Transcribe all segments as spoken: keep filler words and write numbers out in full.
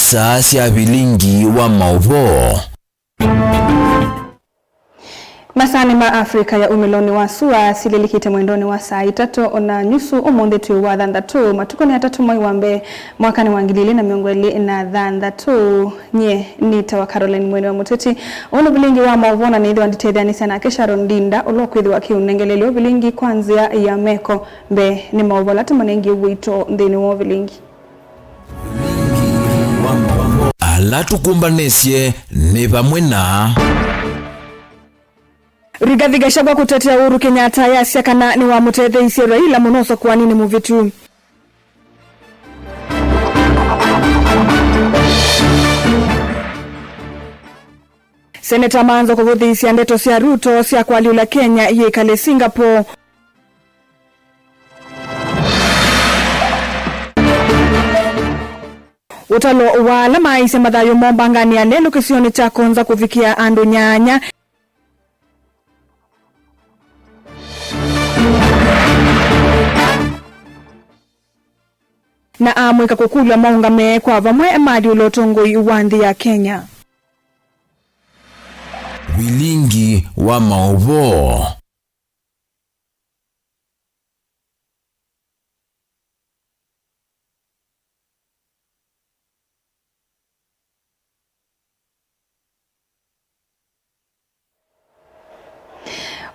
Saa sya vilingi wa maũvoo. Masaanĩ ma Africa ya umĩlonĩ wa sua silĩlĩkĩte mwendonĩ wa saa itatũ na nyusu ũmũnthĩ twĩ wa thanthatũ, matukũnĩ atatũ mwai wa mbee mwakanĩ wa ngili ilĩ na mĩongo ĩlĩ na thanthatũ. Nyie nĩtawa Caroline Mwene wa Mũteti. Ũũ nĩ vilingi wa maũvoo na nĩthĩwa nditetheanĩsya nake Sharon Ndinda ũla ũkwĩthĩwa akĩũnengelelya ũvilingi kwa nzĩa ya meko. Mbee nĩ maũvoo ala tũmanengie ũito nthĩnĩ wa ũvilingi. Ala tũkũmbanĩsye nĩ vamwe na Rigathi Gachagua kũtetea Uhuru Kenyatta ayasya kana nĩwamũtetheeisye Raila mũno ũsakũaninĩ mũvĩtu. Seneta manza kũvũthĩĩsya ndeto sya Ruto sya kũalyũla Kenya yĩkale Singapore. Ũtalo wa ala maaisye mathayũ moo mbanganĩ ya lelũ kĩsionĩ kya Konza kũvikĩa andũ nyanya. Na amũika kũkũlw'a maũngame kwa vamwe maalyũla ũtongoi wa nthĩ ya Kenya. Vilingi wa maũvoo.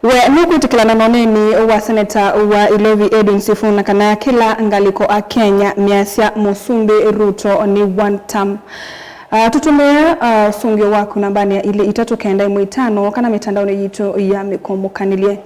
We nũkwĩtĩkĩlana na ũneeni wa seneta wa Ilovi Edwin Sifuna kana kĩla ngalĩko a Kenya measya Mũsumbĩ Ruto nĩ one term? Ah, tũtũmĩa, ah, ũsũngĩo waku nambanĩ ya ilĩ itatũ kenda ĩmwe itano kana mĩtandaonĩ yitũ ya mĩkombokanĩlye.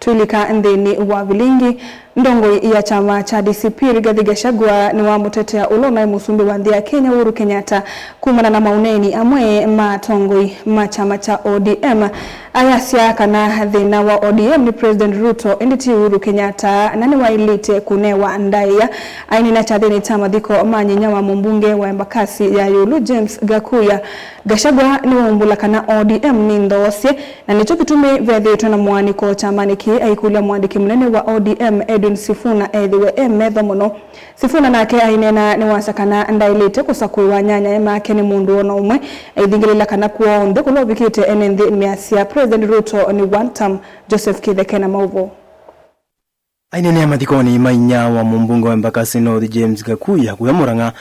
Twĩlika nthĩnĩ wa vilingi, ndongoi ya kyama kya D C P Rigathi Gachagua nĩwamũtetea ũla ũnaĩ mũsumbĩ wa nthĩ ya Kenya Uhuru Kenyatta kumana na maũneeni amwe ma atongoi ma kyama kya O D M. Ayasya kana thĩna wa O D M nĩ President Ruto, ĩndĩ ti Uhuru Kenyatta, na nĩwaĩlĩte kũnewa ndaĩa. Aineena kyathĩnĩ kya mathiko ma nyinya wa mũmbunge wa Embakasi ya Ĩũlũ, James Gakuya, Gachagua nĩwaumbũla kana O D M nĩ nthoosye, na nĩkyo kĩtumi vethĩĩtwe na mũaanĩko kyamanĩ kĩĩ, aikũlya mũandĩki mũnene wa O D M, Edwin Sifuna, ethĩwe e metho mũno. Sifuna nake aineena nĩwasya kana ndaĩlĩte kũsakũĩwa anyanyae make nĩ mũndũ o na ũmwe, aithingĩlĩla kana kw'onthe kũla ũvikĩte ene nthĩ measya President Ruto nĩ one term. Joseph Kĩtheke na maũvoo. Aineenea mathikonĩ ma inyia wa mũmbunge wa Embakasi North James Gakuya kũya Murang'a,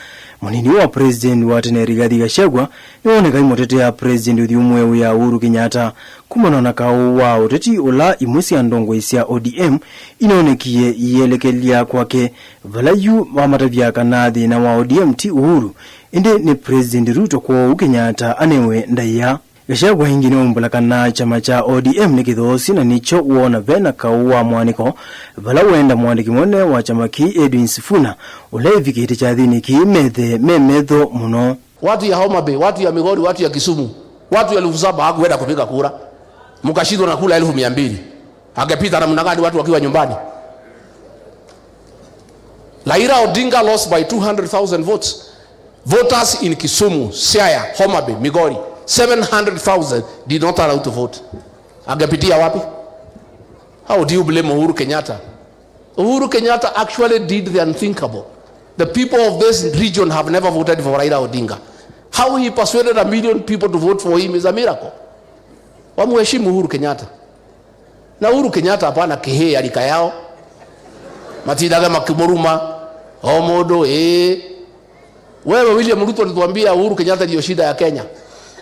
mũnini wa president wa tene Rigathi Gachagua nĩwoneka aimũtetea president ũthyũ mweũ ya Uhuru Kenyatta kumana na kaũ wa ũteti ũla imwe sya ndongoi sya O D M inonekie ielekelya kwake, vala yu wamatavya kana thĩna wa O D M ti Uhuru, ĩndĩ nĩ President Ruto, kwoou Kenyatta anewe ndaĩa. Gachagua ĩngĩ nĩwaumbũla kana kyama kya O D M nĩ kĩthoosye na nĩkyo woona ve na kaũ wa mũaanĩko, vala wenda mũandĩki mũnene wa kyama kĩĩ Edwin Sifuna, ũla ĩvikĩte kyathĩnĩ kĩĩ methe me metho mũno. Watu ya Homa Bay, watu ya Migori, watu ya Kisumu, watu elfu saba hawakuenda kupiga kura. Mkashindwa na kula elfu mia mbili. Angepita namna gani watu wakiwa nyumbani? Raila Odinga lost by two hundred thousand votes. Voters in Kisumu, Siaya, Homa Bay, Migori, seven hundred thousand did not turn out to vote. Angepitia wapi? How do you blame Uhuru Kenyatta? Uhuru Kenyatta actually did the unthinkable. The people of this region have never voted for Raila Odinga. How he persuaded a million people to vote for him is a miracle. Wamheshimu Uhuru Kenyatta. Na Uhuru Kenyatta hapana kĩhĩĩ ya rika yao. Matindage makĩmũruma. O mũndũ, ĩĩ. Wewe William Ruto ulituambia Uhuru Kenyatta ndio shida ya Kenya.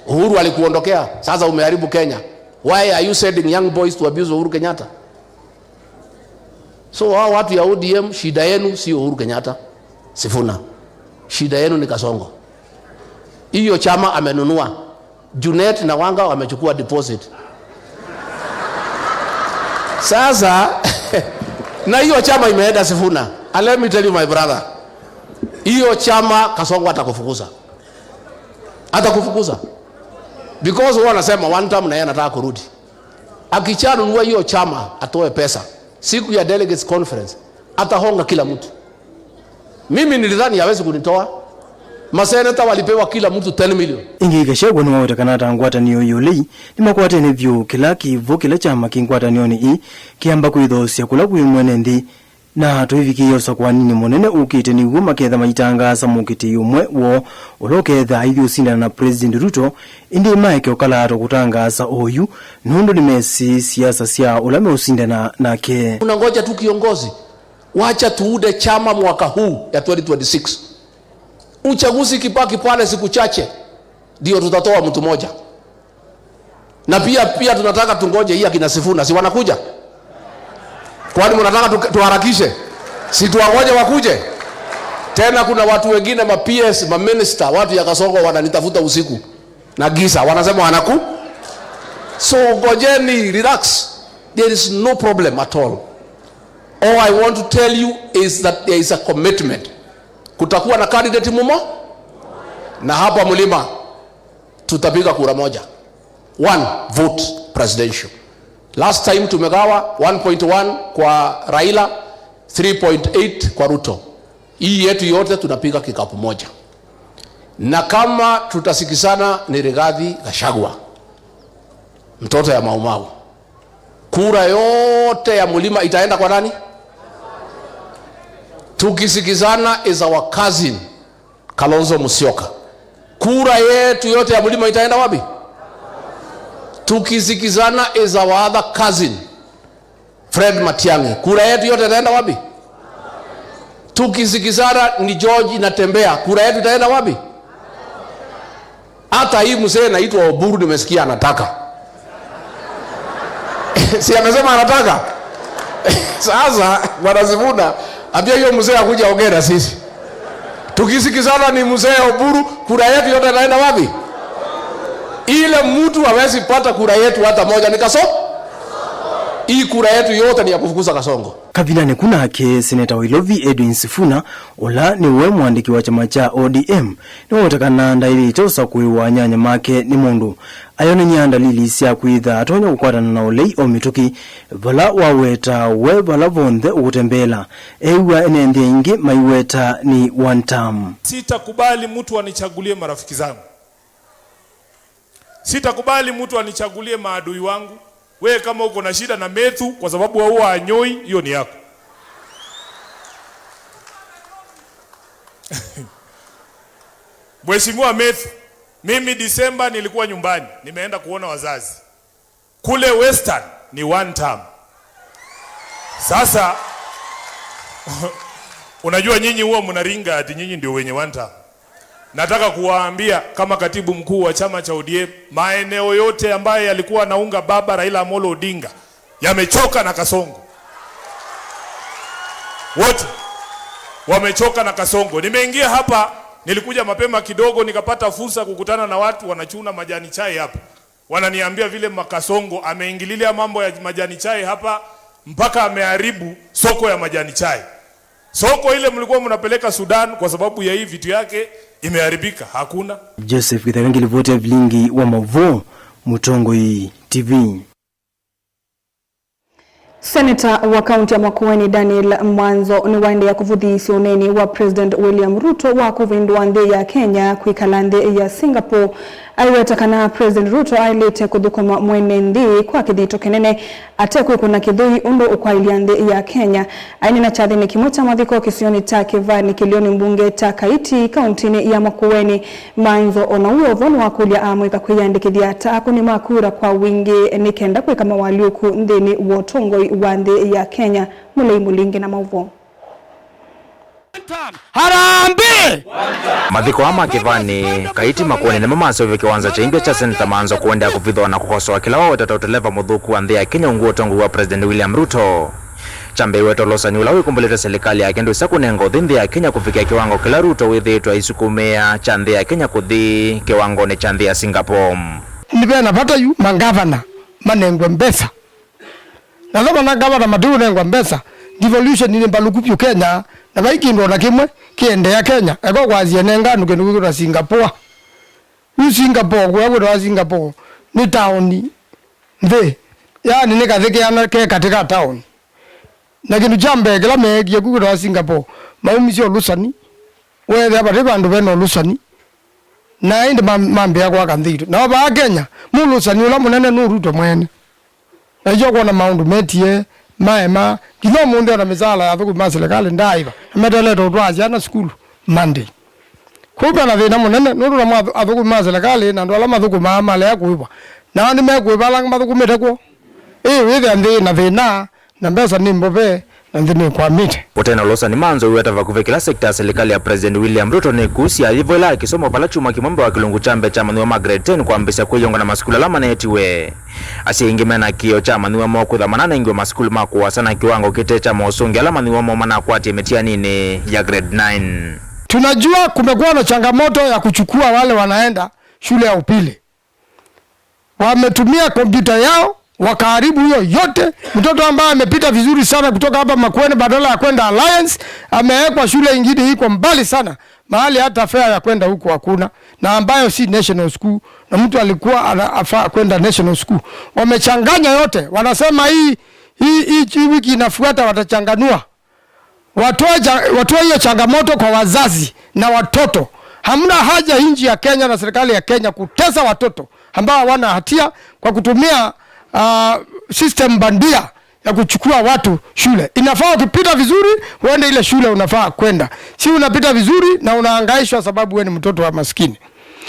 Uhuru alikuondokea, sasa umeharibu Kenya. Why are you sending young boys to abuse Uhuru Kenyatta? So hao watu ya O D M, shida yenu sio Uhuru Kenyatta, Sifuna. Shida yenu ni Kasongo. Hiyo chama amenunua. Junet na Wanga wamechukua deposit. Sasa, na hiyo chama imeenda, Sifuna. And let me tell you, my brother, hiyo chama Kasongo atakufukuza. Atakufukuza. Because wao wanasema one term na yeye anataka kurudi. Akishanunua hiyo chama, atoe pesa. Siku ya delegates conference, atahonga kila mtu. Mimi nilidhani hawezi kunitoa. Maseneta walipewa kila mtu ten million. Ĩngĩ, Gachagua nĩwaweta kana ta ngwatanĩo ya ũlei nĩmakwatene vyũ, kĩla kĩvo kĩla kyama kĩ ngwatanĩonĩ ii kĩamba kwĩthoosya kũla kwĩ mwene nthĩ. Na tũivikĩĩa ũsakũaninĩ mũnene ũkĩte, nĩw'o maketha maitangaasa mũkĩtĩi ũmwe woo ũla ũketha aithi ũsindana na President Ruto, ĩndĩ maeke ũkalaatwa kũtangaasa oyu nũndũ nĩmesĩ siasa sya ũla meũsindana nake. Unangoja tu kiongozi. Wacha tuunde chama mwaka huu ya twenty twenty-six. Uchaguzi ikibaki pale siku chache, ndio tutatoa mtu moja. Na pia, pia tunataka tungoje hii akina Sifuna, si wanakuja? Kwani mnataka tu-, tuharakishe? Si tuwangoje wakuje? Tena kuna watu wengine, ma P S, ma minister, watu ya Kasongo wananitafuta usiku na giza, wanasema wanaku. So ngojeni, relax. There is no problem at all. All I want to tell you is that there is a commitment. Kutakuwa na candidate mumo, na hapa mlima tutapiga kura moja. One vote presidential. Last time tumegawa one point one kwa Raila, three point eight kwa Ruto. Hii yetu yote tunapiga kikapu moja. Na kama tutasikizana ni Rigathi Gachagua, mtoto ya Mau Mau. Kura yote ya mlima itaenda kwa nani? Tukisikizana is our cousin Kalonzo Musyoka. Kura yetu yote ya mlima itaenda wapi? Tukisikizana is our other cousin Fred Matiang'i. Kura yetu yote itaenda wapi? Tukisikizana ni George Natembeya. Kura yetu itaenda wapi? Hata hii mzee anaitwa Oburu nimesikia anataka. Si amesema anataka? Sasa, Bwana Sifuna, ambia hiyo mzee akuja ongea na sisi. Tukisikizana ni mzee Oburu, kura yetu yote inaenda wapi? Ile mtu hawezi pata kura yetu hata moja ni Kaso-, hii kura yetu yote ni ya kufukuza Kasongo. Kavindanĩ ku nake, seneta wa Ilovi Edwin Sifuna, ũla nĩwe mũandĩki wa kyama kya O D M, nĩweetekana ndaĩlĩte ũsakũĩwa anyanya make nĩ mũndũ ayonany'a ndalili sya kwĩtha atonya kũkwatana na ũlei o mĩtũkĩ, vala waweta we vala vonthe ũkũtembeela. Eew'a ene nthĩ aingĩ maiweta nĩ one term. Sitakubali mtu anichagulie marafiki zangu. Sitakubali mtu anichagulie maadui wangu. Wewe kama uko na shida na Methu kwa sababu wa huwa anyoi, hiyo ni yako. Mheshimiwa Methu, mimi Disemba nilikuwa nyumbani, nimeenda kuona wazazi. Kule Western ni one term. Sasa, unajua nyinyi huwa mnaringa ati nyinyi ndio wenye one term. Nataka kuwaambia kama katibu mkuu wa chama cha O D M, maeneo yote ambayo yalikuwa naunga baba Raila Amolo Odinga yamechoka na Kasongo. Wote wamechoka na Kasongo. Nimeingia hapa, nilikuja mapema kidogo, nikapata fursa kukutana na watu wanachuna majani chai hapa. Wananiambia vile Makasongo ameingililia mambo ya majani chai hapa, mpaka ameharibu soko ya majani chai. Soko ile mlikuwa mnapeleka Sudan kwa sababu ya hii vitu yake imeharibika, hakuna. Joseph Githaka ngilivoti ya vilingi wa Mavo, Mũtongoi T V. Seneta wa kaunti ya Makueni Daniel Mwanzo nĩwaendeea kũvũthĩĩsya ũneeni wa President William Ruto wa kũvĩndũa nthĩ ya Kenya kwĩkala nthĩ ya Singapore. Aiweta kana President Ruto aĩlĩte kũthũkũma mwene nthĩ kwa kĩthito kĩnene, ate kwĩkũna kĩthũi ũndũ ũkwaĩlya nthĩ ya Kenya. Aineena kyathĩnĩ kĩmwe kya mathiko kĩsionĩ kya Kĩvani kĩlĩonĩ mbunge kya Kaiti, kauntinĩ ya Makueni, Mwanzo o na ũu o vo nĩwakũlya amũika kwĩyandĩkĩthya ta akũni ma kura kwa wingĩ nĩ kenda kwĩka mawalyũku nthĩnĩ wa ũtongoi wa nthĩ ya Kenya. Mũlei Mũlingi na maũvoo. Harambee! Mathiko aa ma Kĩvani, Kaiti, Makueni nĩmo maseũvye kĩwanza kya imbya kya Seneta Mwanzo kũendeea kũvithwa na kũkosoa kĩla waweta ta ũteleva mũthũku wa nthĩ ya Kenya ungu wa ũtongoi wa President William Ruto. Kyambĩĩwe ta ũlũsani ũla wĩkumbũlĩte silikalĩ yake ndwĩsa kũnenga ũthei nthĩ ya Kenya kũvikĩa kĩwango kĩla Ruto wĩthĩĩtwe aisukumĩa kya nthĩ ya Kenya kũthi kĩwangonĩ kya nthĩ ya Singapore. Nĩ ve na vata yu mangavana manengwe mbesa. Na thoma na ngavana matiũnengwa mbesa, devolution nĩ mbaluku vyũ Kenya, na vai kĩndũ o na kĩmwe kĩendeea Kenya, eka kwasya nenga andũ kĩndũ kĩkwĩtwa Singapore. Yu Singapore, kũya kwĩtawa Singapore, nĩ taoni nthĩ, yaani nĩ kathĩ keana ke katĩ ka taoni. Na kĩndũ kya mbee kĩla meekie ku kwĩtawa Singapore, maumisye ũlũsani, weethĩa vate vandũ vena ũlũsani, na ĩndĩ ma-, mambĩĩa kwaka nthĩ itũ. Nao vaa Kenya, mũlũsani ũla mũnene nũ Ruto mwene. Na nĩkyo kwona maũndũ metie maema. Nginya ũmũnthĩ ona mĩsaala ya athũkũmi ma silikalĩ ndaaĩva, na meteelete ũtwaa syana sukulu Monday. Kwoou twĩ na thĩna mũnene, nũndũ namo athũ-, athũkũmi ma silikalĩ na andũ ala mathũkũmaa malea kũĩvwa, nao nĩmekũĩva ala angĩ mathũkũmĩte kw'o. Ĩ, wĩthĩa nthĩ ĩna thĩna, na mbesa nĩ mbove, na nthĩ nĩkwamĩte. Ũtena ũlosani, manzou weta vakuvĩ kĩla sekta ya silikalĩ ya President William Ruto nĩkusya yĩvo ĩla ya kĩsomo vala kyumwa kĩmwe mbee wa kĩlungu kya mbee kya amanyĩw'a ma grade ten kwambĩsya kwĩyonga na masukulu ala maneetiwe. Asyai aingĩ mena kĩĩo kya amanyĩw'a moo kwĩthwa mananengiwe masukulu ma kũasa na kĩwango kĩte kya mosũngĩo ala amanyĩw'a moo manakwatie mĩtianinĩ ya grade nine. Tunajua kumekuwa na changamoto ya kuchukua wale wanaenda shule ya upili. Wametumia kompyuta yao, wakaharibu hiyo yote. Mtoto ambaye amepita vizuri sana kutoka hapa Makueni, badala ya kwenda Alliance, amewekwa shule ingine iko mbali sana, mahali hata fare ya kwenda huko hakuna, na ambayo si national school, na mtu alikuwa ana-, afaa kwenda national school. Wamechanganya yote, wanasema hii, hii, hii, hii wiki inafuata watachanganua. Watoe cha-, watoe hiyo changamoto kwa wazazi na watoto. Hamna haja nchi ya Kenya na serikali ya Kenya kutesa watoto ambao hawana hatia kwa kutumia, ah, system bandia ya kuchukua watu shule. Inafaa ukipita vizuri, uende ile shule unafaa kwenda. Si unapita vizuri na unahangaishwa sababu wewe ni mtoto wa maskini.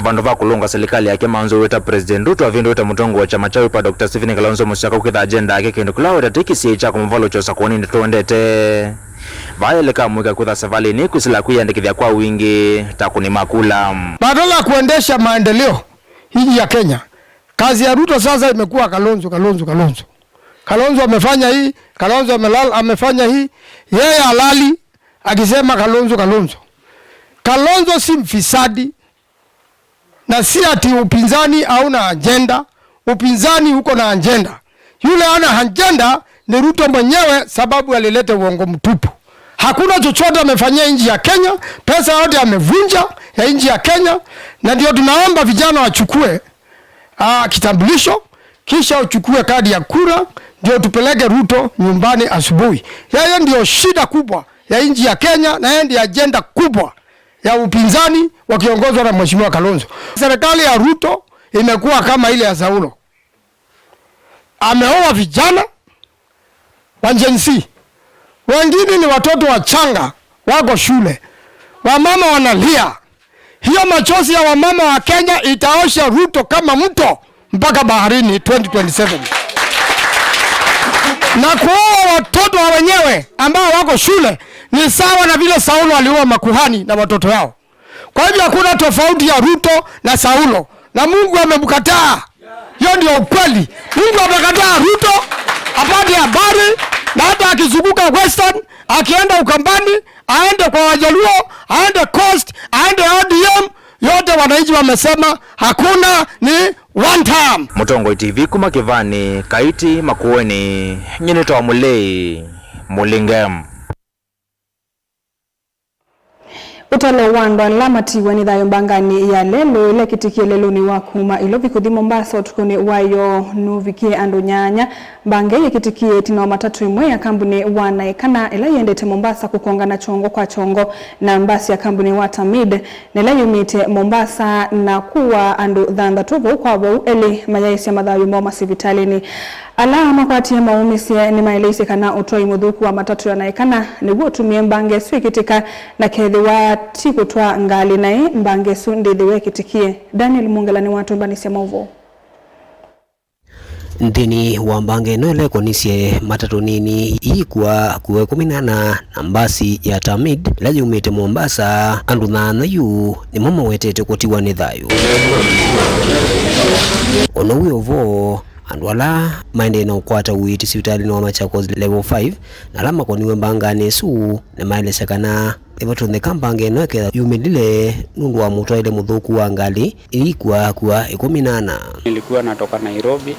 Vandũ va kũlũnga silikalĩ yake, manzou weta President Ruto avĩndũĩte mũtongoi wa kyama kya Wiper, Doctor Stephen Kalonzo Musyoka, kũkĩtha agenda yake, kĩndũ kĩla weta ti kĩsiĩĩ kya kũmũvalũkya ũsakuanĩ tũendete. Vaa eleka amwĩka kwĩtha savalĩnĩ kwĩsĩla kwĩyandĩkĩthya kwa wingĩ ta kũnĩma kula. Badala ya kuendesha maendeleo nchi ya Kenya, kazi ya Ruto sasa imekuwa Kalonzo, Kalonzo, Kalonzo. Kalonzo amefanya hii, Kalonzo amelala, amefanya hii. Yeye halali akisema Kalonzo, Kalonzo. Kalonzo si mfisadi. Na si ati upinzani hauna ajenda, upinzani uko na ajenda. Yule hana ajenda ni Ruto mwenyewe, sababu alileta uongo mtupu. Hakuna chochote amefanyia nchi ya Kenya, pesa yote amevunja ya nchi ya Kenya, na ndio tunaomba vijana wachukue, ah, kitambulisho, kisha uchukue kadi ya kura, ndio tupeleke Ruto nyumbani asubuhi. Yeye ndio shida kubwa ya nchi ya Kenya, na yeye ndio ajenda kubwa ya upinzani wakiongozwa na Mheshimiwa Kalonzo. Serikali ya Ruto imekuwa kama ile ya Saulo. Ameoa vijana wa Gen Z. Wengine ni watoto wachanga wako shule. Wamama wanalia. Hiyo machozi ya wamama wa Kenya itaosha Ruto kama mto mpaka baharini twenty twenty-seven. Na kuua watoto wa wenyewe ambao wako shule ni sawa na vile Saulo aliua makuhani na watoto yao. Kwa hivyo hakuna tofauti ya Ruto na Saulo, na Mungu amemkataa. Hiyo ndio ukweli. Mungu amekataa Ruto apate habari, na hata akizunguka Western, akienda Ukambani, aende kwa Wajaluo, aende Coast, aende O D M, yote wananchi wamesema hakuna, ni one term. Mũtongoi T V kuma Kĩvani, Kaiti, Makueni, nyie nĩtawa Mũlei Mũlinge. Ũtalo wa andũ ala matiwe nĩ thayũ mbanganĩ ya lelũ ĩla ĩkĩtĩkie lelũnĩ wa kuma Ilovi kũthi Mombasa ũtukũnĩ wayo nũvikie andũ nyanya. Mbanga ĩĩ ĩkĩtĩkie ĩtina wa matatũ ĩmwe ya kambuni wa Naekana ĩla yendete Mombasa kũkongana kyongo kwa kyongo na mbasi ya kambuni wa Tamid, na ĩla yumĩte Mombasa na kũa andũ thanthatũ vau kwa vau, elĩ mayaĩsya mathayũ moo masivitalĩnĩ. Ala makwatie maũmĩsye nĩmaeleisye kana ũtwai mũthũku wa matatũ ya Naekana nĩw'o ũtumie mbanga ĩsu ĩkĩtĩka, na kethĩwa ti kũtwaa ngalĩ naĩ, mbanga ĩsu ndĩthĩwe ĩkĩtĩkie. Daniel Mungela nĩwatũmbanĩsya maũvoo. Nthĩnĩ wa mbanga ĩno ĩla ĩkonisye matatũ nini iikua kũa ĩkũmi na ana na mbasi ya Tamid ĩla yumĩte Mombasa, andũ thanthatũ yu nĩmo mawetete kũtiwa nĩ thayũ. O na wĩ o vo, andũ ala maendee na ũkwata ũiiti sivitalĩnĩ wa Machakos Level five na ala makoniwe mbanganĩ ĩsu nĩmaelesya kana nĩvatonyeka mbanga ĩno ĩkethĩwa yumĩlile nũndũ wa mũtwaĩle mũthũku wa ngalĩ ĩikua kũa ĩkũmi na ana. Nilikuwa natoka Nairobi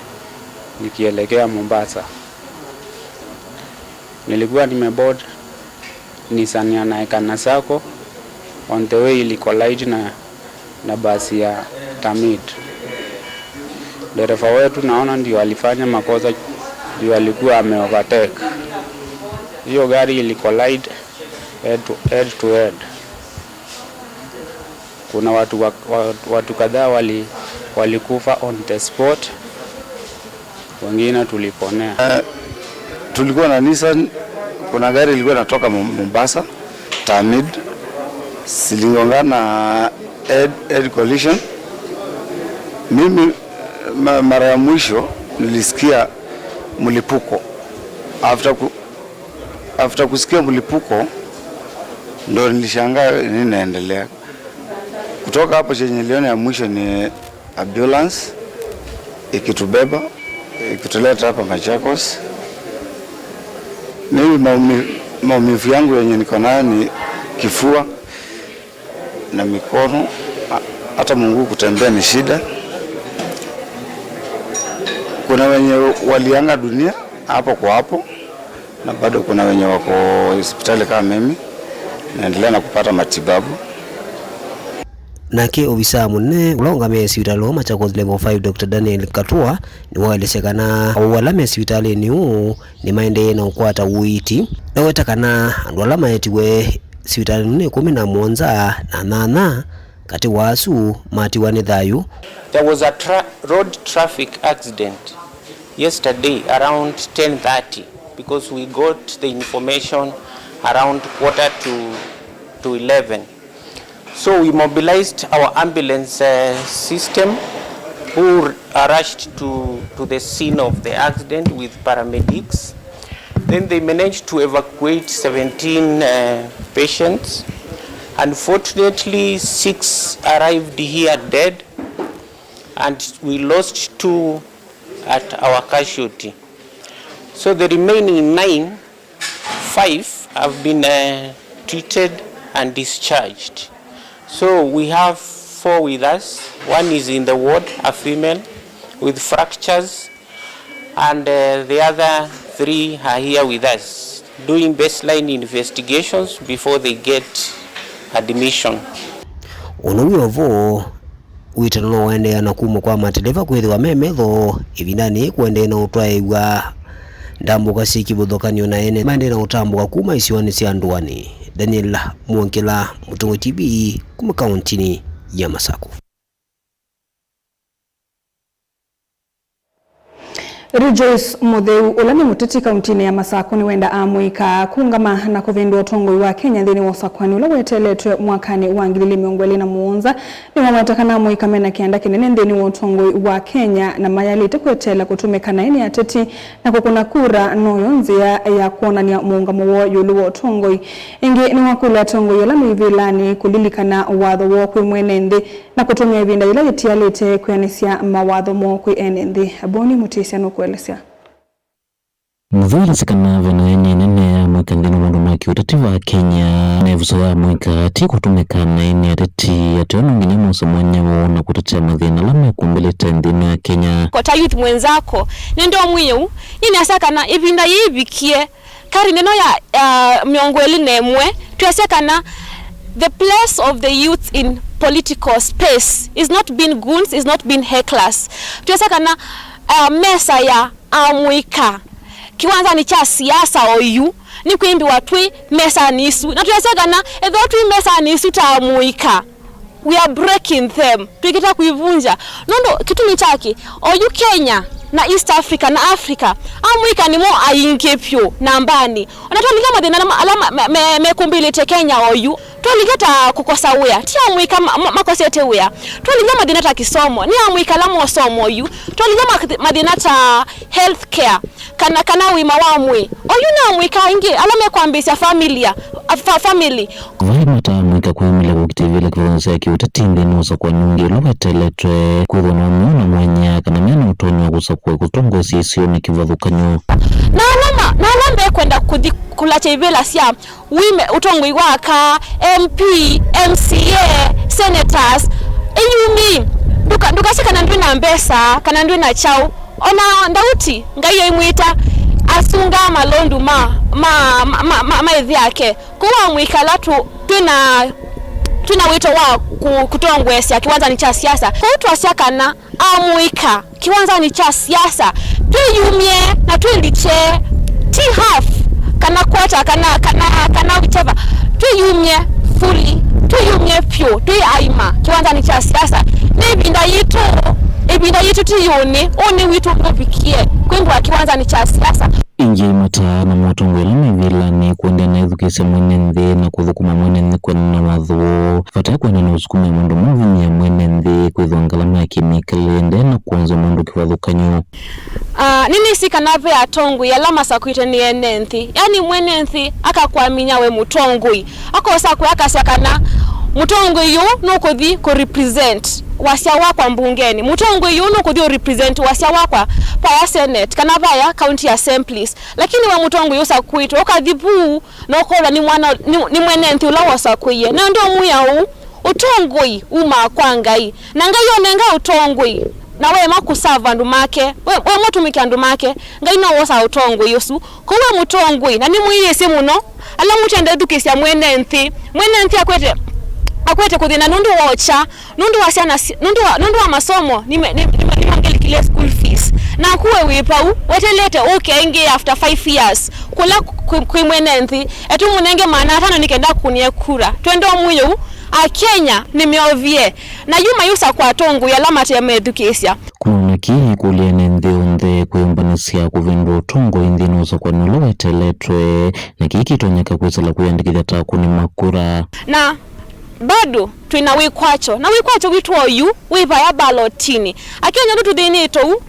nikielekea Mombasa. Nilikuwa nimeboard Nissan ya Naekana Sacco, on the way ili collide na, na basi ya Tamid. Dereva wetu naona ndio alifanya makosa juu alikuwa ameovertake. Hiyo gari ili collide head to, head to head. Kuna watu wa-, wa-, watu kadhaa wali-, walikufa on the spot, wengine tuliponea. Eh, Tulikuwa na Nissan, kuna gari ilikuwa inatoka Mo-, Mombasa, Tamid, ziligongana na head, head collision. Mimi, ma-, mara ya mwisho nilisikia mlipuko. After ku-, after kusikia mlipuko, ndo nilishangaa nini inaendelea. Kutoka hapo, chenye niliona ya mwisho ni ambulance ikitubeba, ikituleta hapa Machakos. Mimi maumi-, maumivu yangu yenye niko nayo ni kifua na mikono, ha-, hata mguu kutembea ni shida. Kuna wenye waliaga dunia hapo kwa hapo, na bado kuna wenye wako hospitali kama mimi, naendelea na kupata matibabu. Nake ovisaa mũnene ũla ũngamĩe sivitalĩ wa Machakos Level five, Doctor Daniel Katua, nĩwaelesya kana aũu ala me sivitalĩnĩ ũũ nĩmaendee na ũkwata ũiiti. Naweta kana andũ ala maetiwe sivitalĩnĩ nĩ ĩkũmi na mũonza, na nyanya katĩ wa asu matiwa nĩ thayũ. There was a tra-, road traffic accident yesterday around ten thirty, because we got the information around quarter to, to eleven. So we mobilized our ambulance, uh, system, who r-, uh, rushed to, to the scene of the accident with paramedics. Then they managed to evacuate seventeen, uh, patients. Unfortunately, six arrived here dead, and we lost two at our casualty. So the remaining nine, five have been, uh, treated and discharged. So we have four with us. One is in the ward, a female with fractures, and, uh, the other three are here with us doing baseline investigations before they get admission. Ũndũ wĩ o vo, wĩtano no waendeea na kumw'a kwa mateleva kwĩthĩwa me metho ĩvindanĩ yĩĩ kũendee na ũtwaĩĩw'a ndambũka syĩ kĩvathũkany'o na ene maendee na ũtambũka kuma isionĩ sya ndũanĩ. Daniel Mwongela, Mũtongoi T V, kuma kauntinĩ ya Masakũ. Rejoice Mũtheu, ũla nĩ mũteti kauntinĩ ya Masakũ, nĩwenda amũika kũngama na kũvĩndũa ũtongoi wa Kenya nthĩnĩ wa ũsakũani ũla weteeletwe mwakanĩ wa ngili ili mĩongo ĩlĩ na mũonza. Nĩwaweta kana amũika mena kĩanda kĩnene nthĩnĩ wa ũtongoi wa Kenya na mayalĩte kweteela kũtũmĩka naĩ nĩ ateti na kũkũna kura noyo nzĩa ya kwonany'a mũũngamo woo ĩũlũ wa ũtongoi. Ĩngĩ nĩwakũlya atongoi ala me ivĩlanĩ kũlilikana watho woo kwĩ mwene nthĩ na kũtũmĩa ĩvinda yĩla yĩtialĩte kwĩanĩsya mawatho moo kwĩ ene nthĩ. Boni Mũtĩsya nũkũelesya. Mũtheu elesya kana ve na ene nene ya amũika nthĩnĩ wa maũndũ ma kĩũteti va Kenya, na ĩvuso ya amũika ti kũtũmĩka naĩ nĩ ateti ateo, no nginya mose mwanya woo na kũtetea mathĩna ala mekumbĩlĩte nthĩ ĩno ya Kenya. Kota youth mwenzako, nĩndomwĩie ũu, nĩnĩasya kana ĩvinda yĩĩ ĩvikie, karine ĩno ya, ya mĩongo ĩlĩ na ĩmwe, twĩasya kana the place of the youth in political space is not being goons, is not being hecklers. Twĩasya kana, uh, mesa ya amũika kĩwanzanĩ kya siasa oyu nĩkwĩmbĩwa twĩ mesanĩ isu, na twĩasya kana ethĩwa twĩ mesanĩ isu ta amũika, we are breaking them, twĩkĩte kũivunja. Nũndũ kĩtumi kyakĩ, oyu Kenya na East Africa na Africa, amũika nĩmo aingĩ vyũ nambanĩ. Ona twalika mathĩna ala ma-, ala ma-, me-, me-, mekumbĩlĩte Kenya oyu, twalika ta kũkosa wĩa, ti amũika ma-, ma-, makosete wĩa. Twalika mathĩna ta kĩsomo, nĩ amũika ala mosoma oyu. Twalika ma-, mathĩna ta health care, kana, kana ũima wa mwĩĩ. Oyu nĩ amũika aingĩ ala mekwambĩĩsya familia, a fa-, family. Vai mata amũika kwĩyumĩlya kũkitĩvĩla kĩvathũkany'o kya kĩũteti nthĩnĩ wa ũsakũani ũngĩ ũla weteeletwe kwĩthwa na ũmeo na mwanya kana mena ũtonyi wa kũsakũa kũtongoesya isionĩ kĩvathũkany'o. Na ala ma-, na ala mekwenda kũthi kũlatya ivĩla sya wime, ũtongoi wa aka, M P, M C A, senators, ĩyumi, ndũka-, ndũkasye kana ndwĩ na mbesa, kana ndwĩ na kyaũ. Ona Ndauti, Ngai aimwĩta, asungaa malondu ma, ma, ma, ma, ma, ma ĩthe yake. Kwoou amũika ala tũ-, twĩ na, twĩ na wĩto wa kũ-, kũtongoesya kĩwanzanĩ kya siasa. Kwoou twasya kana amũika kĩwanzanĩ kya siasa, twĩyumye na twĩlikye, ti half, kana quarter, kana, kana, kana whichever. Twĩyumye fully, twĩyumye vyũ, twĩ aima kĩwanzanĩ kya siasa. Nĩ ĩvinda yitũ, ĩvinda yitũ ti yũnĩ, ũnĩ witũ ndũvikie kwĩmbwa kĩwanzanĩ kya siasa. Ĩngĩ, mataa na motongoi ala me vĩlanĩ kũendeea na ĩthukĩĩsya mwene nthĩ na kũthũkũma mwene nthĩ kũendeea na watho woo. Vata kwenda na ũsukumĩa maũndũ ma ũvinyĩĩa mwene nthĩ kwĩthwa ngalama ya kĩmĩkalĩle ndena kwonzya maũndũ kĩvathũkany'o. Ah, nĩnĩsĩ kana ve atongoi ala masakwĩtwe nĩ ene nthĩ. Yaani mwene nthĩ akakwaminya we mũtongoi. Akosa kũya akasya kana mũtongoi ũũ nũkũthi kũ represent wasya wakwa mbungenĩ. Mũtongoi ũũ nũkũthi ũ represent wasya wakwa vaya Senate kana vaya county assemblies. Lakini we mũtongoi ũsakwĩtwe, ũkathi vuu na ũkolwa nĩ mwana, nĩ, nĩ mwene nthĩ ũla wasakũie. Na ndũmwĩa ũu, ũtongoi umaa kwa Ngai. Na Ngai onenga ũtongoi, na weema kũsava andũ make, we, we mũtũmĩke andũ make, Ngai no wosaa ũtongoi ũsu. Kwoou we mũtongoi, na nĩmwĩyĩsĩ mũno, ala mũtenda ĩthukĩĩsya mwene nthĩ. Mwene nthĩ akwete, akwete kũthĩna nũndũ wa ũkya, nũndũ wa syana si-, nũndũ wa, nũndũ wa masomo, nĩme-, nĩ-, nĩme-, nĩmongelikile school fees. Naku we wĩ vau, wetelete ũke ĩngĩ after five years, kũla kwĩ, kwĩ mwene nthĩ, etũmũnenge maana atano nĩ kenda kũnĩe kura. Twenda ũmwĩe ũu, Akenya nĩmeovie, na yu mayũsa kwa atongoi ala mate methukĩĩsya. Kuma na kĩĩ, kũlya ene nthĩ onthe kwĩyũmbanĩsya kũvĩndũa ũtongoi nthĩnĩ wa ũsakũani ũla weteletwe, na kĩĩ kĩtonyeka kwĩsĩla kwĩyandĩkĩthya ta akũni ma kura. Na bado twĩ na wĩkwatyo, na wĩkwatyo witũ oyu wĩ vaya balotini. Akenya tũthĩnĩtwe ũu,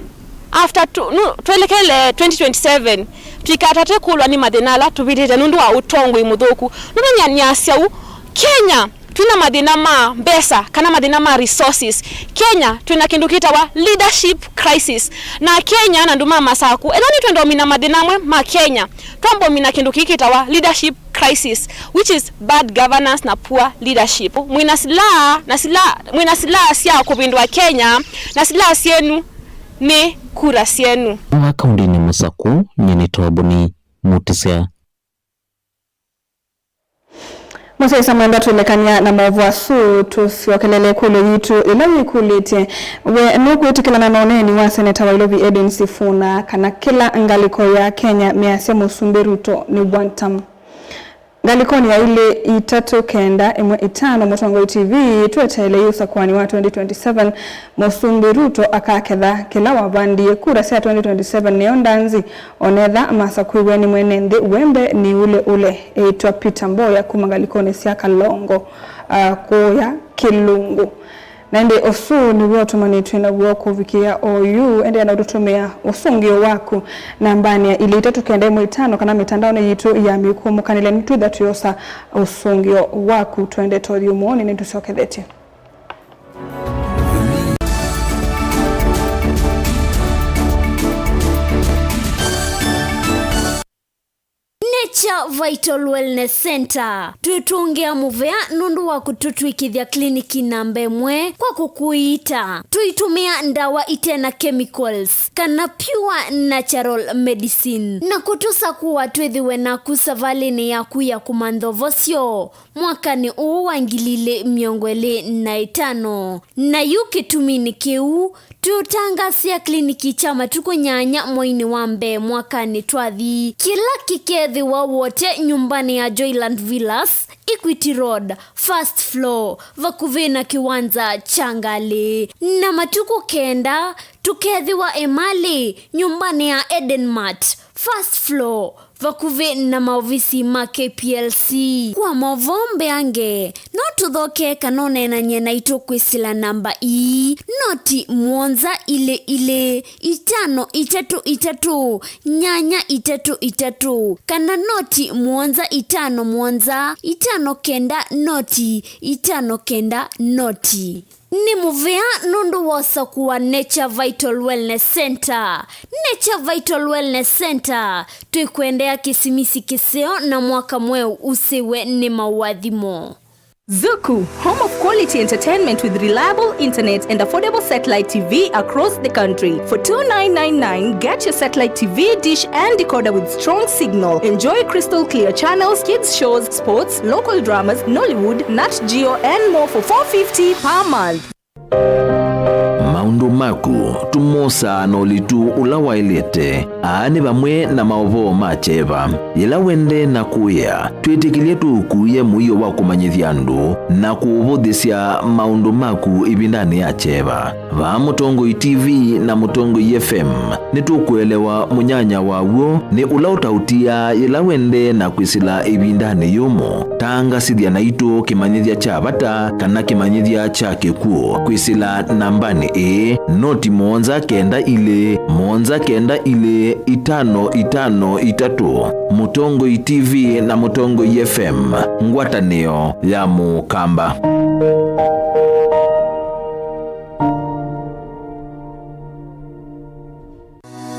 after tu, nu, twelekele twenty twenty-seven, tũikatate kũlwa nĩ mathĩna ala tũvĩtĩte nũndũ wa ũtongoi mũthũku. Nũndũ nĩasya ũu, Kenya twĩna mathĩna ma mbesa kana mathĩna ma resources. Kenya twĩna kĩndũ kĩtawa leadership crisis. Na Kenya na andũ ma Masaku, ethĩwa nĩtwenda ũmina mathĩna amwe ma Kenya, twamba ũmina kĩndũ kĩĩ kĩtawa leadership crisis, which is bad governance na poor leadership. Mwĩna silaha na silaha, mwĩna silaha sya kũvĩndũa Kenya, na silaha syenyu nĩ kura syenyu. Wa kaũndĩnĩ Masaku, nyie nĩ Tobuni Mutisya. Mũsyaĩĩsya mwendwa, twĩlekany'a na maũvoo asu, tũsyokelele ĩkũlyo yitũ ĩla yĩkũlĩtye, we nũkwĩtĩkĩlana na ũneeni wa seneta wa Ilovi Edwin Sifuna kana kĩla ngalĩko ya Kenya measya Mũsumbĩ Ruto nĩ one term? Ngalĩkonĩ ya ilĩ itatũ kenda ĩmwe ĩtano Mũtongoi T V tweteele yu ũsakũanĩ wa twenty twenty-seven, Mũsumbĩ Ruto akaketha kĩla wavandie. Kura sya twenty twenty-seven nĩyo ndanzi, onetha masakũiwe nĩ mwene nthĩ wembe nĩ ũle ũle eĩtwa Peter Mboya kuma ngalĩkonĩ sya Kalongo, ah, kũya Kĩlungu. Na ĩndĩ ũsu nĩw'o ũtũmanĩtw'e naw'o kũvikĩa oyu. Endeea na ũtũtũmĩa ũsũngĩo waku nambanĩ ya ilĩ itatũ kenda ĩmwe ĩtano kana mĩtandaonĩ yitũ ya mĩkũmũkanĩle, nĩtwĩtha tũyosa ũsũngĩo waku. Twende tũthi ũmũonĩ, nĩtũsyokethetye. Nature Vital Wellness Center twĩtũngĩa mũvea nũndũ wa kũtũtw'ĩkĩthya kliniki namba ĩmwe kwa kũkũiita. Tũitũmĩa ndawa ite na chemicals, kana pure natural medicine, na kũtũsakũa twĩthĩwe naku savalĩnĩ yaku ya kũmantha ũvosyo mwakanĩ ũũ wa ngili ilĩ mĩongo ĩlĩ na ĩtano. Na yu kĩtuminĩ kĩu, tũũtangaasĩa kliniki kya matukũ nyanya mweinĩ wa mbee mwakanĩ twathi, kĩla kĩkeethĩwa Wote nyũmbanĩ ya Joyland Villas, Equity Road, first floor, vakuvĩ na kĩwanza kya ngalĩ. Na matukũ kenda, tũkeethĩwa Emali, nyũmbanĩ ya Eden Mart, first floor, vakuvĩ na maovisi ma K P L C. Kwa maũvoo mbeange, no tũthokee kana ũneenany'e naitũ kwĩsĩla namba ii, noti mũonza ilĩ ilĩ, itano itatũ itatũ, nyanya itatũ itatũ, kana noti mũonza itano mũonza, itano kenda noti, itano kenda noti. Nĩ mũvea nũndũ wa ũsakũa Nature Vital Wellness Center. Nature Vital Wellness Center, twĩkwendea kĩsimisi kĩseo na mwaka mweũ ũsĩwe nĩ maũathimo. Zuku, home of quality entertainment with reliable internet and affordable satellite T V across the country. For two nine nine nine, get your satellite T V dish and decoder with strong signal. Enjoy crystal clear channels, kids shows, sports, local dramas, Nollywood, Nat Geo, and more for four fifty per month. Maũndũ Maũndũ maku tũmosaa na ũlitu ũla waĩlĩte. Aa nĩ vamwe na maũvoo ma kyeva. Yĩla wendee na kũĩa, twĩtĩkĩlye tũũkuĩe mũio wa kũmanyĩthya andũ na kũũvũthĩsya maũndũ maku ĩvindanĩ ya kyeva. Vaa Mũtongoi T V na Mũtongoi F M, nĩtũkũelewa mũnyanya waw'o nĩ ũla ũtaũtiaa yĩla wendee na kwĩsĩla ĩvindanĩ yũmũ. Tangasĩthya naitũ kĩmanyĩthya kya vata kana kĩmanyĩthya kya kĩkw'ũ kwĩsĩla nambanĩ ĩĩ, noti mũonza kenda ilĩ, mũonza kenda ilĩ, itano itano itatũ. Mũtongoi T V na Mũtongoi F M, ngwatanĩo ya Mũkamba.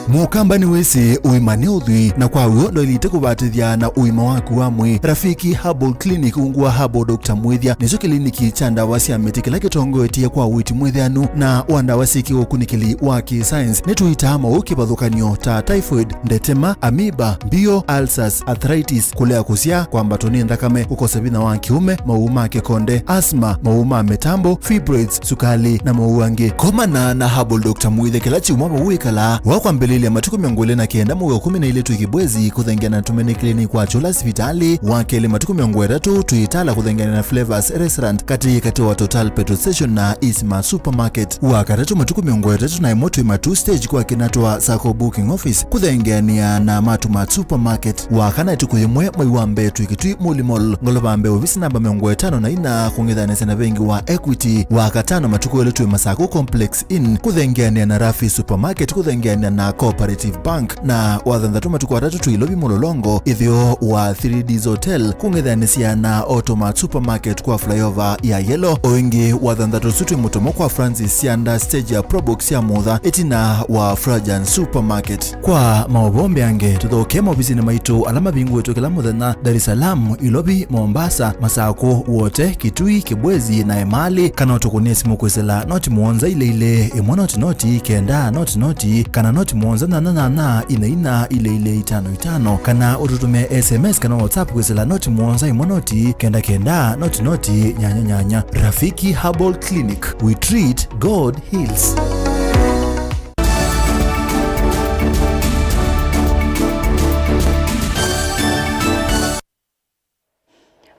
Mũkamba nĩwĩsĩ ũima nĩ ũthwii, na kwa w'o ndwaĩlĩte kũvatĩthya na ũima waku wa mwĩĩ. Rafiki Herbal Clinic, ungu wa Herbal Doctor Mwĩthya, nĩkyo kĩliniki kya ndawa sya mĩtĩ kĩla kĩtongoetye kwa ũiiti mwĩthĩanu na wa ndawa syĩ kĩũkunĩkĩli wa kĩ-science. Nĩtũitaa maũũ kĩvathũkany'o ta typhoid, ndetema, amoeba, mbio, ulcers, arthritis, kũlea kũsyaa, kwambatwa nĩ nthakame, kũkosa vinya wa kĩũme, maũũ ma kĩkonde, asthma, maũũ ma mĩtambo, fibroids, sukali, na maũũ angĩ. Komana na Herbal Doctor Mwĩthya kĩla kyumwa vau wĩkalaa. Wa kwambĩlĩlya matukũ mĩongo ĩlĩ na kenda, mũuo kũmi na ilĩ twĩ Kibwezi, kũthengeana na Tumaini Clinic kwa Chula sivitalĩ. Wa kelĩ, matukũ mĩongo ĩtatũ twĩ Tala, kũthengeana na Flavors Restaurant, katĩ katĩ wa Total Petrol Station na Isma Supermarket. Wa katatũ, matukũ mĩongo ĩtatũ na ĩmwe twĩ Matuu Stage kwa Kinatwa Sacco Booking Office, kũthengeanĩa na Matumat Supermarket. Wa kana, ĩtukũ yĩmwe mwei wa mbee twĩ Kitui Muli Mall, ngolova mbee, ovisi namba mĩongo ĩtano na ina, kũng'ethanĩsya na vengi wa Equity. Wa katano, matukũ elĩ twĩ Masako Complex Inn, kũthengeanĩa na Rafi Supermarket, kũthengeanĩa na Cooperative Bank. Na wa thanthatũ, matukũ atatũ twĩ Ilovi Mũlolongo, ĩtheo wa Three Ds Hotel, kũng'ethanĩsya na Automat Supermarket kwa flyover ya Yellow. O ĩngĩ, wa thanthatũ ũsu twĩ Mũtomo kwa Francis Sianda, stage ya Probox ya Mutha, ĩtina wa Frajan Supermarket. Kwa maũvoo mbeange, tũthokee maovisinĩ maitũ ala mavingũĩtwe kĩla mũthenya, Dar es Salaam, Ilovi, Mombasa, Masako, Wote, Kitui, Kibwezi, na Emali, kana ũtũkũnĩe simũ kwĩsĩla noti mũonza ilĩ ilĩ, ĩmwe noti noti, kenda noti noti, kana noti mũonza nyanya nyanya, ina ina, ilĩ ilĩ, itano itano, kana ũtũtũmĩe S M S kana WhatsApp kwĩsĩla noti mũonza ĩmwe noti, kenda kenda, noti noti, nyanya nyanya. Rafiki Herbal Clinic, we treat, God heals.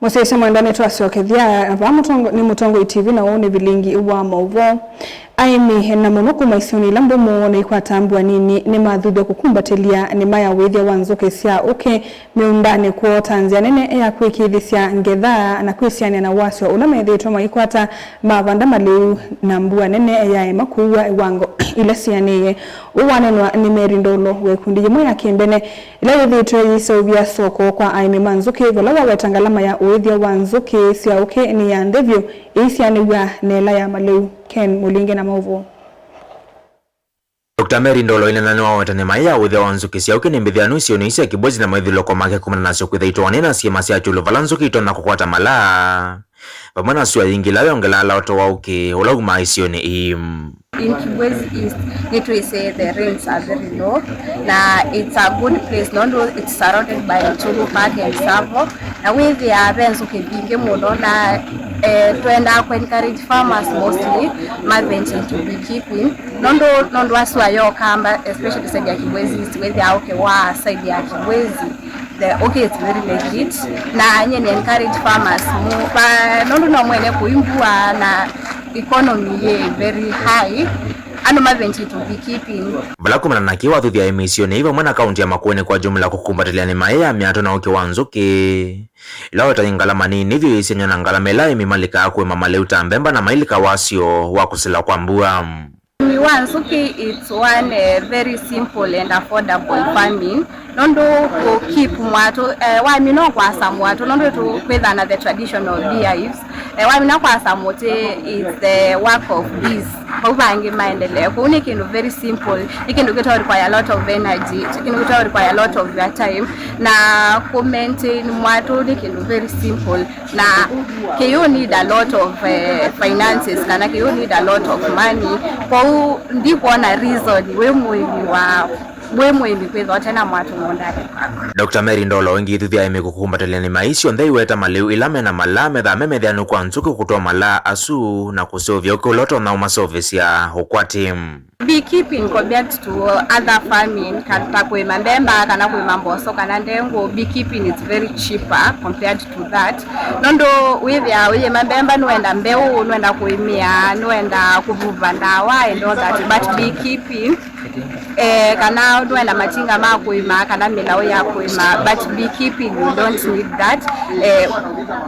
Mũsyaĩĩsya mwendwa, nĩtwasyokethya vaa mũtongo-, nĩ Mũtongoi T V, na ũũ nĩ vilingi wa maũvoo. Aĩmi, na mũno kuma isionĩ ila mbũmũ na ikwata mbua nini, nĩmathuthw'a kũkumbatĩlya nĩma ya ũĩthya wa nzũkĩ sya ũkĩ mĩũndanĩ kwoo ta nzĩa nene ya kwĩkĩĩthĩsya ngetha na kwĩsianĩa na wasyo ũla methĩĩtwe maikwata mavanda malĩu na mbua nene yaema kũua ĩwango ila sianĩie. Ũu wanenwa nĩ Mary Ndolo wa ĩkundi yĩmwe ya kĩmbene ĩla yĩthĩĩtwe yĩseũvya soko kwa aĩmi ma nzũkĩ, vala waweta ngalama ya ũĩthya wa nzũkĩ sya ũkĩ nĩ ya nthĩ vyũ ĩisianĩw'a na ĩla ya malĩu. Ken Mũlinge na maũvoo. Doctor Mary Ndolo aineena nĩwaweta nĩma ĩĩ ya ũĩthya wa nzũkĩ sya ũkĩ nĩ mbĩthĩanu isionĩ ii sya Kibwezi na maithyũlũko make kumana nasyo kwĩtha itoanĩe na syĩma sya kyũlũ vala nzũkĩ itonya kũkwata malaa, vamwe na sua yingĩ ĩla yongelaa laoto wa ũkĩ ũla umaa isionĩ ii. In Kibwezi East, nĩtwĩsĩ the rains are very low, na it's a good place, nũndũ it's surrounded by Nchuru Park and Tsavo, na wĩthĩaa ve nzũkĩ mbingĩ mũno, na, eh, twendaa kũ encourage farmers mostly ma venture into beekeeping, nũndũ, nũndũ wa sua ya Ũkamba, especially side ya Kibwezi East, wĩthĩaa ũkĩ wa side ya Kibwezi, the, okay, it's very legit. Na nyie nĩ encourage farmers mu, ba, nũndũ no mwene kũi mbua na economy yĩ very high, andũ ma venture into beekeeping. Vala kumana na kĩĩ wathuthya aĩmi isionĩ ii vamwe na kaunti ya Makueni kwa jumla kũkumbatĩlya nĩma ĩĩ ya mĩatũ na ũkĩ wa nzũkĩ, ĩla weta yĩ ngalama nini vyũ ĩisengywa na ngalama ĩla aĩmi malikaa kũĩma malĩu ta mbemba na mailika wasyo wa kũsila kwa mbua. Ũĩmi wa nzũkĩ, it's one, eh, very simple and affordable farming. Nũndũ kũ keep mwatũ, eh, wamina kwasa mwatũ, nũndũ tũ kwĩthana the traditional beehives. Eh, wamina kwasa mũtĩ, it's the work of bees. Vau vangĩ maendelee. Kũu nĩ kĩndũ very simple. Nĩ kĩndũ kĩtao require a lot of energy. Nĩ kĩndũ kĩtao require a lot of your time. Na kũ maintain mwatũ nĩ kĩndũ very simple. Na kĩyũ need a lot of, eh, finances, kana kĩyũ need a lot of money. Kwoou ndikwona reason wĩ mũĩmi wa wĩ mũĩmi kwĩthwa ũte na mwatũ mũũndanĩ waku. Doctor Mary Ndolo ĩngĩ ĩthuthya aĩmi kũkumbatalya nĩ maĩ syonthe iweta malĩu ĩla mena malaa methaa memethĩanũ kwa nzũkĩ kũtwa malaa asu na kũseũvya ũkĩ ũla ũtonya ũmaseũvĩsya ũkwati. Beekeeping compared to other farming, ka-, ta kũĩma mbemba kana kũĩma mboso kana ndengũ, beekeeping is very cheaper compared to that. Nũndũ wĩthĩa ũyĩma mbemba nũenda mbeũ, nũenda kũĩmĩa, nũenda kũvuva ndawa and all that, but beekeeping, eh, kana nũenda matinga ma kũĩma kana mĩlaũ ya kũĩma, but beekeeping you don't need that, eh,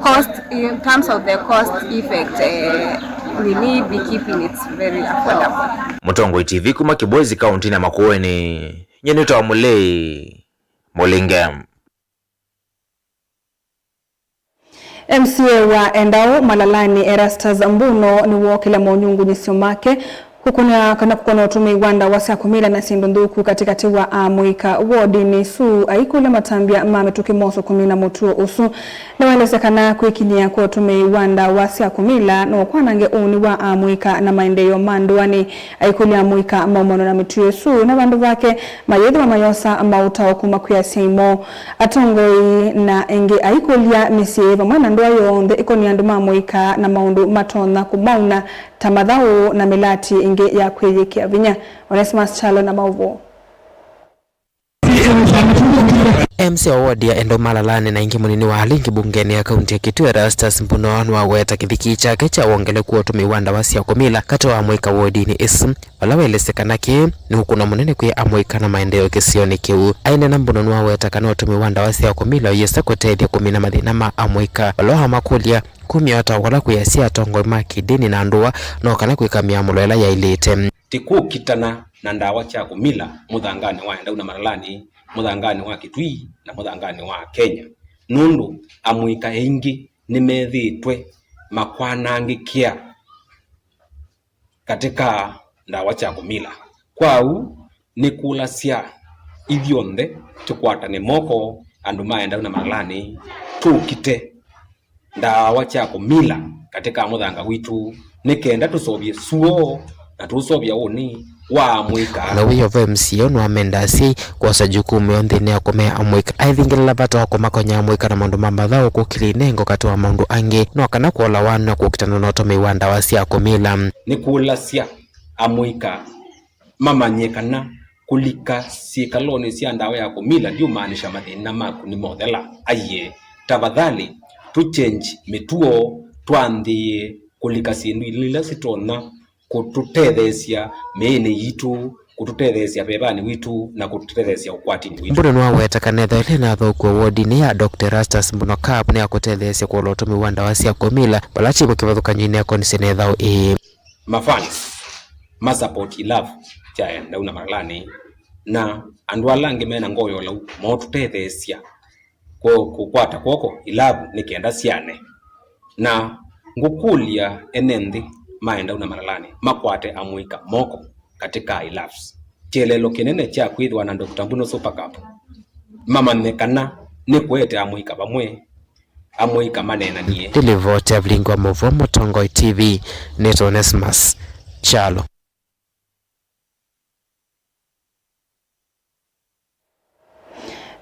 cost, in terms of the cost effect, eh, nini, beekeeping, it's very affordable. Mũtongoi T V kuma Kibwezi, kaũntĩnĩ ya Makueni, nyie nĩtawa Mũlei Mũlinge. M C A wa Endau Malalani, Erastus Mbuno, nĩwookĩlya monyungunyĩsyo make kũkũna kana kũkũna ũtũmĩi wa ndawa sya kũmila na syĩndũ nthũku katĩkatĩ wa amũika wodinĩ ĩsu, aikũlya matambya ma mĩtũkĩ mosũ kũmina mũtuo ũsu. Nĩwaelesya kana kwĩkinyĩa kwa ũtũmĩi wa ndawa sya kũmila no kwanange ũuni wa amũika na maendeeo ma ndũanĩ. Aikũlya amũika maumano na mĩtuo ĩsu na vandũ vake mayĩthĩwa mayosa maũtao kuma kwĩ asyai moo. Atongoi na ĩngĩ aikũlya mĩsyĩ vamwe na ndũa yonthe ĩkonie andũ ma mũika na maũndũ matonya kũmauna ta mathaũ na mĩlati ĩngĩ ya kwĩyĩkĩa vinya. Onesmus Kyalo na maũvoo. M C A wa wodi ya Endau Malalani na ĩngĩ mũnini wa alingi mbungenĩ ya kaunti ya Kitui, Erastus Mbuno, nĩwaweta kĩthiki kyake kya wongeleku wa ũtũmĩi wa ndawa sya kũmila katĩ wa amũika wodinĩ ĩsu, vala waelesya kana kĩĩ nĩ ũkũno mũnene kwĩ amũika na maendeeo kĩsionĩ kĩu. Aineena, Mbuno nĩwaweta kana ũtũmĩi wa ndawa sya kũmila ũyĩsa kũtethya kũmina mathĩna ma amũika, vala wamakũlya kumya ata ũla kwĩ asyai, atongoi ma kĩndĩni na ndũa no kana kwĩka mĩamũlo ĩla yaĩlĩte. Ti kũkitana na ndawa sya kũmila mũthanganĩ wa Endau na Malalani, mũthanganĩ wa Kitui, na mũthanganĩ wa Kenya, nũndũ amũika aingĩ nĩmethĩĩtwe makwanangĩkĩa katĩ ka ndawa sya kũmila. Kwa ũu, nĩkũlasya ithyonthe tũkwatane moko, andũ ma Endau na Malalani, tũkite ndawa sya kũmila katĩ ka mũthanga witũ, nĩ kenda tũseũvye suo na tũseũvya ũnĩ wa amũika. Na wĩoo, M C A ũũ nĩwamenda asyai kwosa jukumu yoo nthĩnĩ ya kũmea amũika, aivingĩlĩla vata wa kũmakonya amũika na maũndũ ma mathaũ, kũkĩlya inengo katĩ wa maũndũ angĩ, no kana kũolawa na kũkitana na ũtũmĩi wa ndawa sya kũmila. Nĩkũlasya amũika mamanye kana kũlika syĩkalonĩ sya ndawa ya kũmila ndiũmaanisha mathĩna maku nĩmothela. Aiee, tafadhali tũchenji mĩtuo, twanthĩĩe kũlika syĩndũ ila sitonya kũtũtetheesya mĩĩnĩ yitũ, kũtũtetheesya vevanĩ witũ, na kũtũtetheesya ũkwatinĩ witũ. Mbuno nĩwaweta kana ĩthaũ ĩla yĩnathookw'a wodinĩ ya Doctor Erastus Mbuno Cup nĩ ya kũtetheesya kũola ũtũmĩi wa ndawa sya kũmila, vala kyĩvo kĩvathũkany'o nĩ ya koni sya ĩthaũ ĩĩ. Mafans ma support Ilove sya Endau na Malalani, na andũ ala angĩ mena ngoo ya ũlau mootũtetheesya kũ-, kũkwata kw'oko Ilove nĩ kenda syane. Na ngũkũlya ene nthĩ ma Endau na Malalani makwate amũika moko katĩ ka Iloves. Kĩeleelo kĩnene kya kwĩthĩwa na Doctor Mbuno Super Cup, mamanye kana nĩ kũete amũika vamwe, amũika maneenanie. Nĩ livoti ya vilingi wa maũvoo Mũtongoi T V, nĩtawa Onesmus Kyalo.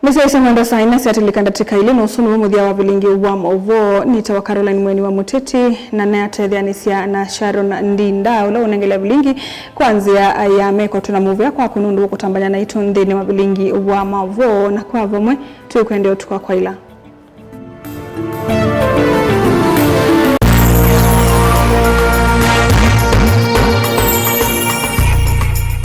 Nĩsyaisye mwendo saa ina syatĩlĩka ndatĩka ilĩ, na ũsu nĩw'o mũthya wa vilingi wa maũvoo. Nĩtawa Caroline Mweni wa Mũteti, na nĩatetheanĩsya na Sharon Ndinda, ũla ũnengelea vilingi kwa nzĩa ya meko. Twĩ na mũvea kwaku nũndũ wa kũtambany'a naitũ nthĩnĩ wa vilingi wa maũvoo, na kwa vamwe twĩkwendea ũtukũ wa kwaĩla.